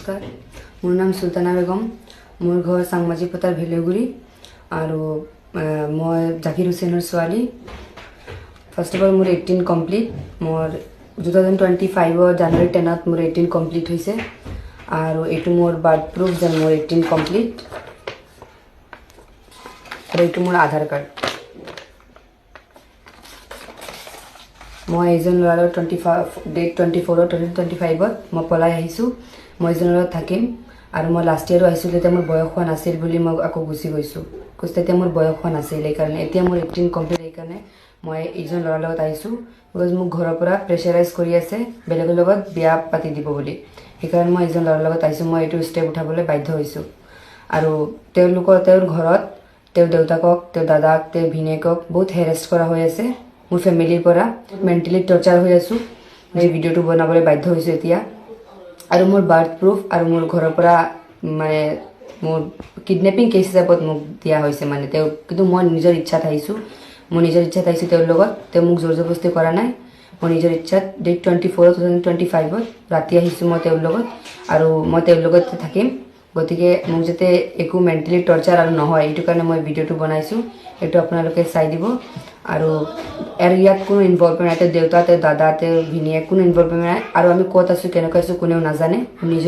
নমস্কাৰ, মোৰ নাম চুলতানা বেগম। মোৰ ঘৰ চাংমাজি পথাৰ, ভেলেগুৰি। আৰু মই জাকিৰ হুছেইনৰ ছোৱালী। ফাৰ্ষ্ট অফ অল, মোৰ 18 কমপ্লিট। মোৰ 2025ৰ জানুৱাৰী 10ত মোৰ 18 কমপ্লিট হৈছে আৰু এইটো মোৰ বাৰ্থ প্ৰুফ যেন মোৰ 18 কমপ্লিট আৰু এইটো মোৰ আধাৰ কাৰ্ড। মই এইজন ল'ৰাৰ লগত 25, ডেট 24ত, 2025ত মই পলাই আহিছোঁ। মই এইজনৰ লগত থাকিম। আৰু মই লাষ্ট ইয়েৰো আহিছিলোঁ, তেতিয়া মোৰ বয়স হোৱা নাছিল বুলি মই আকৌ গুচি গৈছোঁ। Because তেতিয়া মোৰ বয়স হোৱা নাছিল, সেইকাৰণে। এতিয়া মোৰ 18 কমপ্লিট, সেইকাৰণে মই এইজন ল'ৰাৰ লগত আহিছোঁ। Because মোক ঘৰৰ পৰা প্ৰেছাৰাইজ কৰি আছে বেলেগৰ লগত বিয়া পাতি দিব বুলি। সেইকাৰণে মই এইজন ল'ৰাৰ লগত আহিছোঁ। মই এইটো ষ্টেপ উঠাবলৈ বাধ্য হৈছোঁ। আৰু তেওঁলোকৰ, তেওঁৰ ঘৰত তেওঁৰ দেউতাকক, তেওঁৰ দাদাক, তেওঁৰ ভিনীয়েকক বহুত হেৰেষ্ট কৰা হৈ আছে মোৰ ফেমিলিৰ পৰা। মেণ্টেলি টৰ্চাৰ হৈ আছোঁ। মই এই ভিডিঅ'টো বনাবলৈ বাধ্য হৈছোঁ এতিয়া। আৰু মোৰ বাৰ্থ প্ৰুফ আৰু মোৰ ঘৰৰ পৰা মানে মোৰ কিডনেপিং কেছ হিচাপত মোক দিয়া হৈছে। মানে তেওঁ, কিন্তু মই নিজৰ ইচ্ছাত আহিছোঁ। মই নিজৰ ইচ্ছাত আহিছোঁ তেওঁৰ লগত। তেওঁ মোক জোৰ জবৰদস্তি কৰা নাই। মই নিজৰ ইচ্ছাত ডেট 24, 2025ত ৰাতি আহিছোঁ মই তেওঁৰ লগত আৰু মই তেওঁৰ লগতে থাকিম। গতিকে মোক যাতে একো মেণ্টেলি টৰ্চাৰ আৰু নহয়, এইটো কাৰণে মই ভিডিঅ'টো বনাইছোঁ। এইটো আপোনালোকে চাই দিব। আৰু আৰু ইয়াত কোনো ইনভলভমেণ্ট নাই। তেওঁৰ দেউতা, তেওঁৰ দাদা, তেওঁৰ ভিনীয়েক কোনো ইনভলভমেণ্ট নাই। আৰু আমি ক'ত আছোঁ, কেনেকৈ আছোঁ, কোনেও নাজানে। নিজৰ